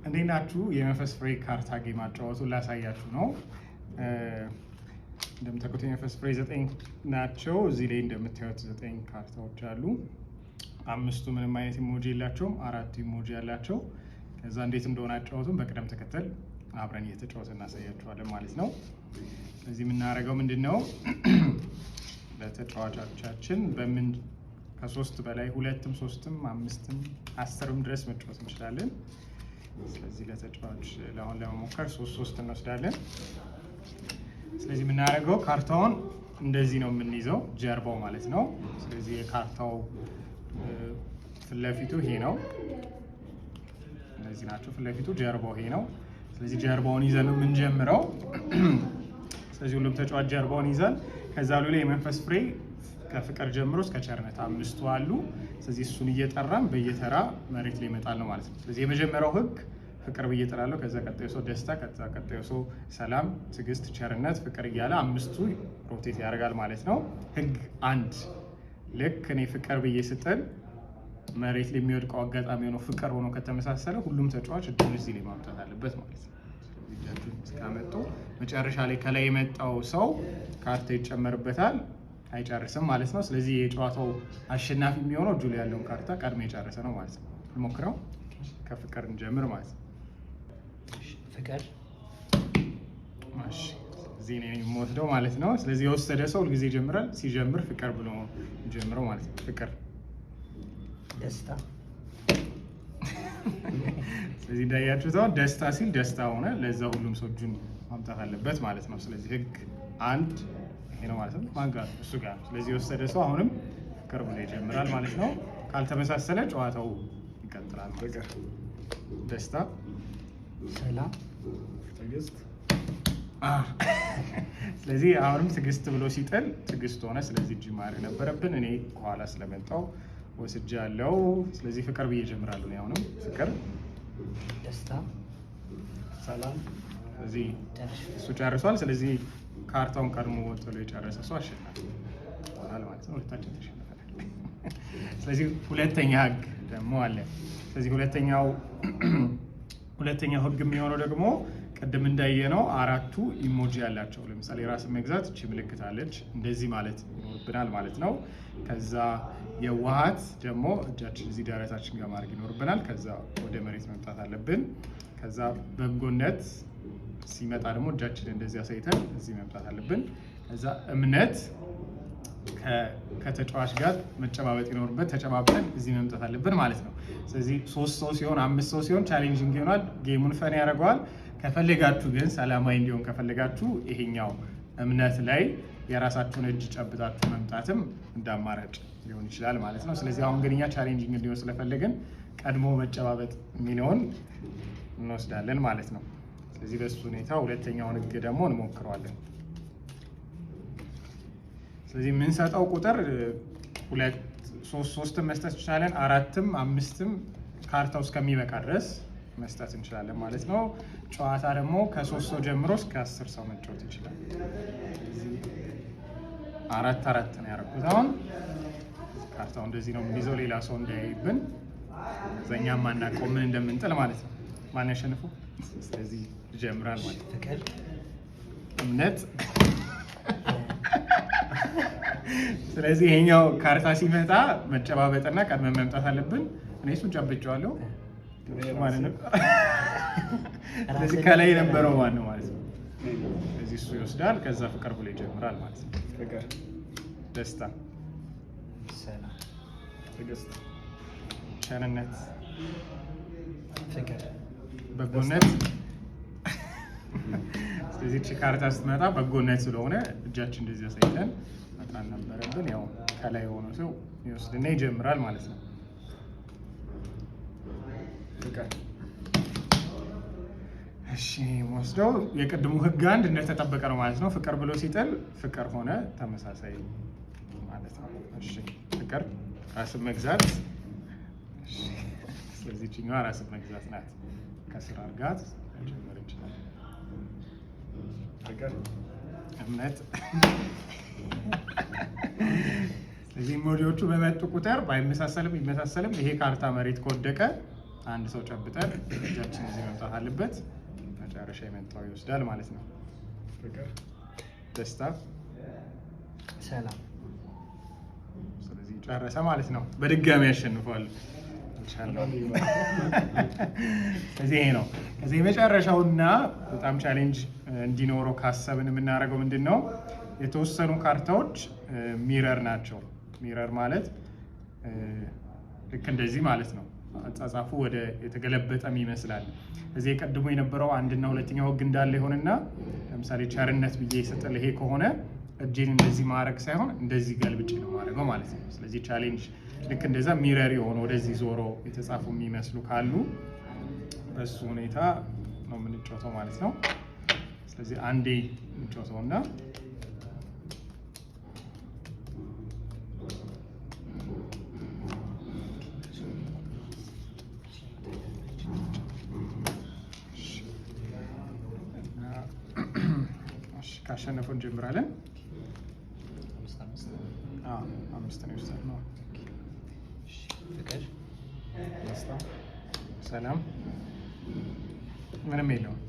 እንዴት ናችሁ? የመንፈስ ፍሬ ካርታ game አጨዋወቱን ላሳያችሁ ነው። እንደምታውቁት የመንፈስ ፍሬ 9 ናቸው። እዚህ ላይ እንደምታዩት 9 ካርታዎች አሉ። አምስቱ ምንም አይነት emoji የላቸውም፣ አራቱ emoji ያላቸው። ከዛ እንዴት እንደሆነ አጨዋወቱን በቅደም ተከተል አብረን እየተጫወትን እናሳያችኋለን ማለት ነው። ስለዚህ የምናደርገው ምንድን ነው? ለተጫዋቾቻችን በምን ከሶስት በላይ ሁለትም ሶስትም አምስትም 10ም ድረስ መጫወት እንችላለን። ስለዚህ ለተጫዋች ለአሁን ለመሞከር ሶስት ሶስት እንወስዳለን። ስለዚህ የምናደርገው ካርታውን እንደዚህ ነው የምንይዘው፣ ጀርባው ማለት ነው። ስለዚህ የካርታው ፊት ለፊቱ ይሄ ነው። እነዚህ ናቸው ፊት ለፊቱ፣ ጀርባው ይሄ ነው። ስለዚህ ጀርባውን ይዘን ነው የምንጀምረው። ስለዚህ ሁሉም ተጫዋች ጀርባውን ይዘን ከዛ ላይ የመንፈስ ፍሬ ከፍቅር ጀምሮ እስከ ቸርነት አምስቱ አሉ። ስለዚህ እሱን እየጠራን በየተራ መሬት ላይ ይመጣል ነው ማለት ነው። ስለዚህ የመጀመሪያው ህግ ፍቅር ብዬ እጠራለሁ። ከዛ ቀጣዩ ሰው ደስታ፣ ከዛ ቀጣዩ ሰው ሰላም፣ ትዕግስት፣ ቸርነት፣ ፍቅር እያለ አምስቱ rotate ያደርጋል ማለት ነው። ህግ አንድ፣ ልክ እኔ ፍቅር ብዬ ስጥል መሬት ላይ የሚወድቀው አጋጣሚ ሆኖ ፍቅር ሆኖ ከተመሳሰለ ሁሉም ተጫዋች እጁን እዚህ ላይ ማምጣት አለበት ማለት ነው። ስለዚህ እጃችሁን እስካመጡ መጨረሻ ላይ ከላይ የመጣው ሰው ካርታ ይጨመርበታል፣ አይጨርስም ማለት ነው። ስለዚህ የጨዋታው አሸናፊ የሚሆነው እጁ ላይ ያለውን ካርታ ቀድሞ የጨረሰ ነው ማለት ነው። እንሞክረው። ከፍቅር እንጀምር ማለት ነው። ፍቅር። እሺ፣ እዚህ እኔ የምወስደው ማለት ነው። ስለዚህ የወሰደ ሰው ሁልጊዜ ይጀምራል። ሲጀምር ፍቅር ብሎ ጀምረው ማለት ነው። ፍቅር። ደስታ። ስለዚህ እንዳያችሁት አሁን ደስታ ሲል ደስታ ሆነ። ለዛ ሁሉም ሰው እጁን ማምጣት አለበት ማለት ነው። ስለዚህ ህግ አንድ ይሄ ነው ማለት ነው። ማን ጋር? እሱ ጋር ነው። ስለዚህ የወሰደ ሰው አሁንም ፍቅር ብሎ ይጀምራል ማለት ነው። ካልተመሳሰለ ጨዋታው ይቀጥላል ማለት ነው። ደስታ። ሰላም። ትዕግስት። ስለዚህ አሁንም ትዕግስት ብሎ ሲጥል ትዕግስት ሆነ። ስለዚህ እጅ ማድረግ ነበረብን። እኔ ከኋላ ስለመጣው ወስጃለሁ። ስለዚህ ፍቅር ብዬ እጀምራለሁ። እኔ አሁንም ፍቅር። ደስታ። ሰላም። ስለዚህ ጨርሽ። እሱ ጨርሷል። ስለዚህ ካርታውን ቀድሞ ጥሎ የጨረሰ ሰው አሸናፊ ይሆናል ማለት ነው። ሁለታችን ተሸንፈናል። ስለዚህ ሁለተኛ ህግ ደግሞ አለ። ስለዚህ ሁለተኛው ህግ የሚሆነው ደግሞ ቅድም እንዳየነው አራቱ emoji ያላቸው፣ ለምሳሌ ራስን መግዛት እቺ ምልክት አለች፣ እንደዚህ ማለት ይኖርብናል ማለት ነው። ከዛ የዋሃት ደግሞ እጃችን እዚህ ደረታችን ጋር ማድረግ ይኖርብናል። ከዛ ወደ መሬት መምጣት አለብን። ከዛ በጎነት ሲመጣ ደግሞ እጃችን እንደዚህ አሳይተን እዚህ መምጣት አለብን። ከዛ እምነት ከተጫዋች ጋር መጨባበጥ ይኖርበት፣ ተጨባብጠን እዚህ መምጣት አለብን ማለት ነው። ስለዚህ ሶስት ሰው ሲሆን፣ አምስት ሰው ሲሆን challenging ይሆናል፣ game ኡን fun ያደርገዋል። ከፈለጋችሁ ግን ሰላማዊ እንዲሆን ከፈለጋችሁ ይሄኛው እምነት ላይ የራሳችሁን እጅ ጨብጣችሁ መምጣትም እንደ አማራጭ ሊሆን ይችላል ማለት ነው። ስለዚህ አሁን ግን እኛ challenging እንዲሆን ስለፈለግን ቀድሞ መጨባበጥ የሚለውን እንወስዳለን ማለት ነው። ስለዚህ በሱ ሁኔታ ሁለተኛውን ህግ ደግሞ እንሞክረዋለን። ስለዚህ የምንሰጠው ቁጥር ሁለት ሶስት ሶስትም መስጠት እንችላለን፣ አራትም አምስትም ካርታው እስከሚበቃ ድረስ መስጠት እንችላለን ማለት ነው። ጨዋታ ደግሞ ከሶስት ሰው ጀምሮ እስከ 10 ሰው መጫወት ይችላል። ስለዚህ አራት አራት ነው ያደረኩት። አሁን ካርታው እንደዚህ ነው የምንይዘው፣ ሌላ ሰው እንዳያይብን፣ እዛኛ ማናውቀው ምን እንደምንጥል ማለት ነው። ማን ያሸንፈው? ስለዚህ ይጀምራል ማለት ነው። ፍቅር። እምነት። ስለዚህ ይሄኛው ካርታ ሲመጣ መጨባበጥና ቀድመን መምጣት አለብን። እኔ እሱን ጨብጬዋለሁ ማለት ነው። ስለዚህ ከላይ የነበረው ማን ነው ማለት ነው። ስለዚህ እሱ ይወስዳል። ከዛ ፍቅር ብሎ ይጀምራል ማለት ነው። ፍቅር። ደስታ። ሰላም። ትዕግስት። ቸርነት። ፍቅር። በጎነት። ስለዚህ እቺ ካርታ ስትመጣ በጎነት ስለሆነ እጃችን እንደዚህ አሳይተን መጣል ነበረብን። ያው ከላይ የሆነው ሰው ይወስድና ይጀምራል ማለት ነው። ፍቅር። እሺ፣ ወስደው የቅድሙ ህግ አንድ እንደተጠበቀ ነው ማለት ነው። ፍቅር ብሎ ሲጥል ፍቅር ሆነ፣ ተመሳሳይ ማለት ነው። እሺ፣ ፍቅር፣ ራስን መግዛት። እሺ፣ ስለዚህ ይችኛዋ ራስን መግዛት ናት። ከስር አድርጋት መጀመር እንችላለን። ፍቅር። እምነት። ስለዚህ emoji ዎቹ በመጡ ቁጥር ባይመሳሰልም ይመሳሰልም ይሄ ካርታ መሬት ከወደቀ አንድ ሰው ጨብጠን እጃችን እዚህ መምጣት አለበት። መጨረሻ የመጣው ይወስዳል ማለት ነው። ፍቅር፣ ደስታ፣ ሰላም። ስለዚህ ጨረሰ ማለት ነው። በድጋሚ ያሸንፈዋል። ስለዚህ ይሄ ነው። ከዚህ የመጨረሻውና በጣም challenge እንዲኖረው ካሰብን የምናደርገው ምንድን ነው? የተወሰኑ ካርታዎች mirror ናቸው። Mirror ማለት ልክ እንደዚህ ማለት ነው። አጻጻፉ ወደ የተገለበጠም ይመስላል። እዚህ የቀድሞ የነበረው አንድና ሁለተኛው ህግ እንዳለ ይሆንና ለምሳሌ ቸርነት ብዬ ስጥል ይሄ ከሆነ እጄን እንደዚህ ማድረግ ሳይሆን እንደዚህ ገልብጬ ነው ማድረገው ማለት ነው። ስለዚህ challenge ልክ እንደዛ mirror የሆነ ወደዚህ ዞሮ የተጻፉ የሚመስሉ ካሉ በሱ ሁኔታ ነው የምንጫወተው ማለት ነው። ስለዚህ አንዴ እንጫወተውና ካሸነፈው እንጀምራለን። አምስት ነው የወሰድነው። ፍቅር፣ ደስታ፣ ሰላም፣ ምንም የለውም።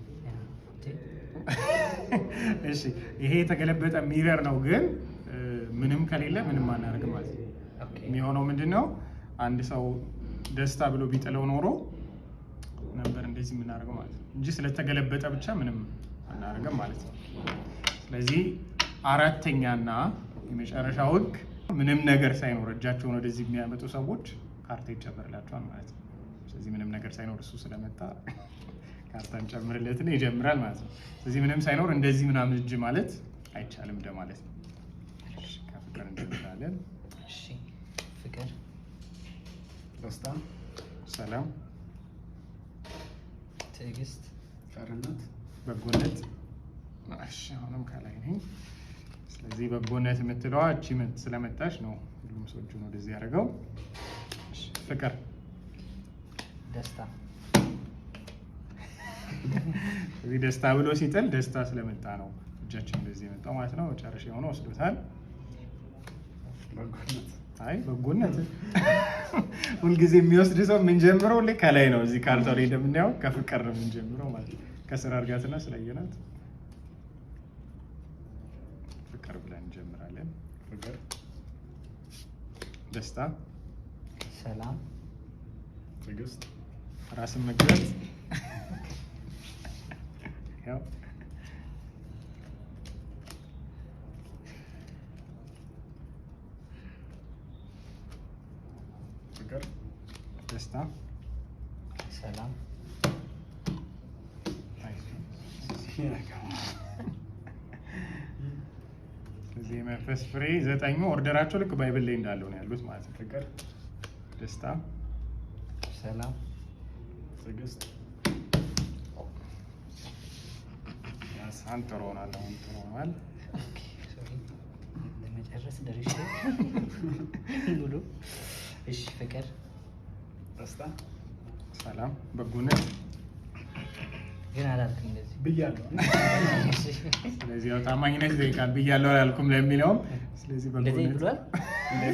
እሺ ይሄ የተገለበጠ mirror ነው፣ ግን ምንም ከሌለ ምንም አናደርግም ማለት ነው። የሚሆነው ምንድን ነው? አንድ ሰው ደስታ ብሎ ቢጥለው ኖሮ ነበር እንደዚህ የምናደርገው ማለት ነው እንጂ ስለተገለበጠ ብቻ ምንም አናደርግም ማለት ነው። ስለዚህ አራተኛና የመጨረሻው ህግ ምንም ነገር ሳይኖር እጃቸውን ወደዚህ የሚያመጡ ሰዎች ካርታ ይጨመርላቸዋል ማለት ነው። ስለዚህ ምንም ነገር ሳይኖር እሱ ስለመጣ ካርታ እንጨምርለትና ይጀምራል ማለት ነው። ስለዚህ ምንም ሳይኖር እንደዚህ ምናምን እጅ ማለት አይቻልም እንደማለት ነው። ከፍቅር እንጀምራለን። እሺ፣ ፍቅር፣ ደስታ፣ ሰላም፣ ትዕግስት፣ ቸርነት፣ በጎነት። እሺ፣ አሁንም ከላይ ነኝ። ስለዚህ በጎነት የምትለዋ እቺ ስለመጣች ነው ሁሉም ሰው እጁን ወደዚህ ያደረገው። ፍቅር፣ ደስታ። ስለዚህ ደስታ ብሎ ሲጥል ደስታ ስለመጣ ነው እጃችን እንደዚህ የመጣው ማለት ነው። መጨረሻ የሆነ ወስዶታል። በጎነት። አይ በጎነት ሁልጊዜ የሚወስድ ሰው የምንጀምረው ልክ ከላይ ነው። እዚህ ካርታው ላይ እንደምናየው ከፍቅር ነው የምንጀምረው ማለት ነው። ከስር አድርጋትና ስላየናት ፍቅር ብለን እንጀምራለን። ፍቅር፣ ደስታ፣ ሰላም፣ ትዕግስት፣ ራስን መግለጽ፣ ያው ፍቅር፣ ደስታ፣ ሰላም። ስለዚህ የመንፈስ ፍሬ ዘጠኙ order ኣቸው ልክ Bible ላይ እንዳለው ነው ያሉት ማለት ነው። ፍቅር፣ ደስታ፣ ሰላም፣ ትዕግስት፣ አንድ ጥሩ ሆኗል። አሁን ጥሩ ሆኗል። ለመጨረስ ደርሼ ብሎ። እሺ፣ ፍቅር፣ ደስታ፣ ሰላም፣ በጎነት ግን አላልክም እንደዚህ ብያለሁ። ስለዚህ ያው ታማኝነት ይጠይቃል ብያለሁ አላልኩም ለሚለውም፣ ስለዚህ እንደዚህ በጎነት ብሏል።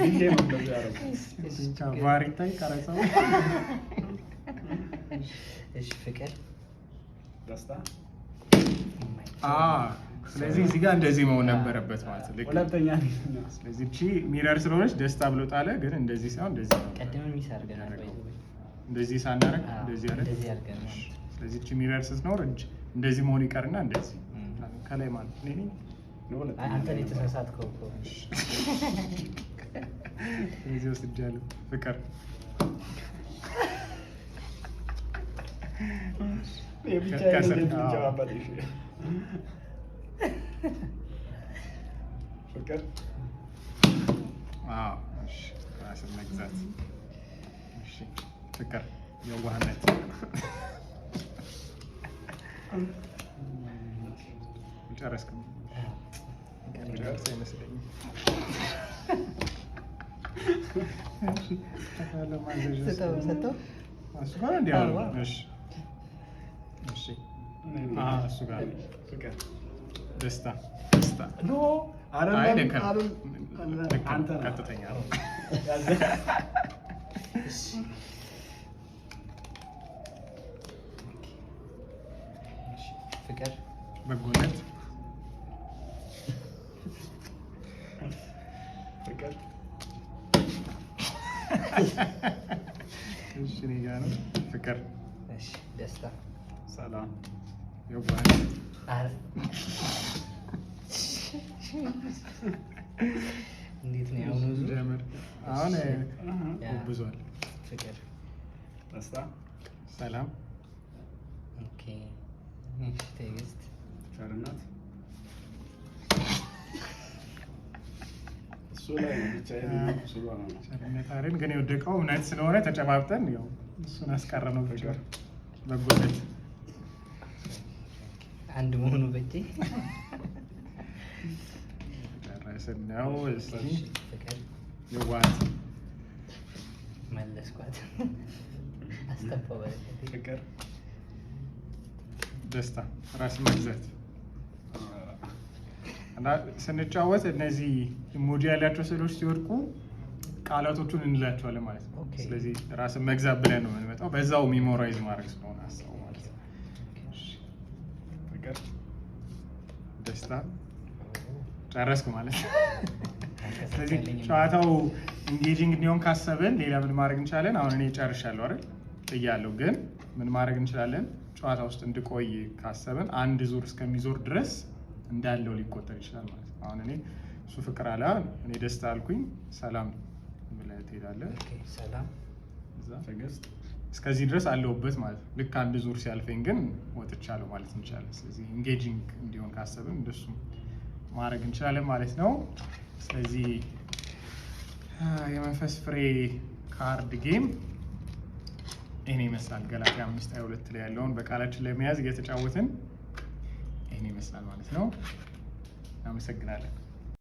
ብዬ ነው እንደዚህ ያደረኩት። VAR ይታይ ቀረጻው። እሺ፣ ፍቅር፣ ደስታ፣ ስለዚህ እዚህ ጋር እንደዚህ መሆን ነበረበት ማለት ነው። ልክ ሁለተኛ ስለዚህ እቺ mirror ስለሆነች ደስታ ብሎ ጣለ፣ ግን እንደዚህ ሳይሆን እንደዚህ ነው። ቀድመን miss አድርገናል። እንደዚህ ሳናደርግ እንደዚህ አይደል? እንደዚህ አድርገናል። ስለዚህ እቺ mirror ስትኖር እጅ እንደዚህ መሆን ይቀርና እንደዚህ ከላይ ማለት ነው። እኔ አንተ ነው የተሳሳትከው እኮ። ስለዚህ ወስጃለሁ። ፍቅር፣ ፍቅር፣ ራስን መግዛት። እሺ፣ ፍቅር፣ የዋህነት። ጨረስክም? ጨርስ አይመስለኝም። እሱ ጋር እንዲህ አሉ። እሺ፣ እሺ፣ እሱ ጋር ፍቅር፣ ደስታ፣ ደስታ። No አይ ልክ ነው። አይደለም፣ አንተ ነህ። ቀጥተኛ ነው። ፍቅር፣ በጎነት፣ ፍቅር፣ እሺ እኔ ጋ ነው። ፍቅር፣ እሺ፣ ደስታ፣ ሰላም፣ የዋህነት፣ ኧረ እንዴት ነው የአሁኑ ዙር? ጀምር። አሁን Yeah። ጎብዟል። ፍቅር፣ ደስታ፣ ሰላም፣ Okay፣ እሺ፣ ትዕግስት፣ ቸርነት። እሱ ላይ ነው ብቻዬን ስለሆነ ነው። ቸርነት አይደል ግን የወደቀው እምነት ስለሆነ ተጨባብጠን ያው እሱን አስቀረ ነው። ፍቅር፣ በጎነት፣ አንድ መሆኑ በቂ። ጨረስን ነው። እስኪ እሺ፣ ፍቅር፣ የዋህነት፣ መለስኳት። አስጠፋው በረከቴ። ፍቅር፣ ደስታ፣ ራስን መግዛት እና ስንጫወት እነዚህ emoji ያላቸው ስዕሎች ሲወድቁ ቃላቶቹን እንላቸዋለን ማለት ነው። Okay። ስለዚህ ራስን መግዛት ብለን ነው የምንመጣው። በዛው memorize ማድረግ ስለሆነ ሀሳቡ ማለት ነው። ፍቅር፣ ደስታ፣ ጨረስክ ማለት ነው። ስለዚህ ጨዋታው engaging እንዲሆን ካሰብን ሌላ ምን ማድረግ እንችላለን? አሁን እኔ ጨርሻለሁ አይደል? ጥያለሁ። ግን ምን ማድረግ እንችላለን? ጨዋታ ውስጥ እንድቆይ ካሰብን አንድ ዙር እስከሚዞር ድረስ እንዳለው ሊቆጠር ይችላል ማለት ነው። አሁን እኔ እሱ ፍቅር አለ፣ እኔ ደስታ አልኩኝ፣ ሰላም ብለህ ትሄዳለህ። Okay፣ ሰላም፣ እዛ ትዕግስት፣ እስከዚህ ድረስ አለሁበት ማለት ነው። ልክ አንድ ዙር ሲያልፈኝ ግን ወጥቻለሁ ማለት እንችላለን። ስለዚህ engaging እንዲሆን ካሰብን እንደሱ ማድረግ እንችላለን ማለት ነው። ስለዚህ የመንፈስ ፍሬ card game ይህን ይመስላል። ገላትያ 5:22 ላይ ያለውን በቃላችን ላይ መያዝ እየተጫወትን ይህን ይመስላል ማለት ነው። እናመሰግናለን።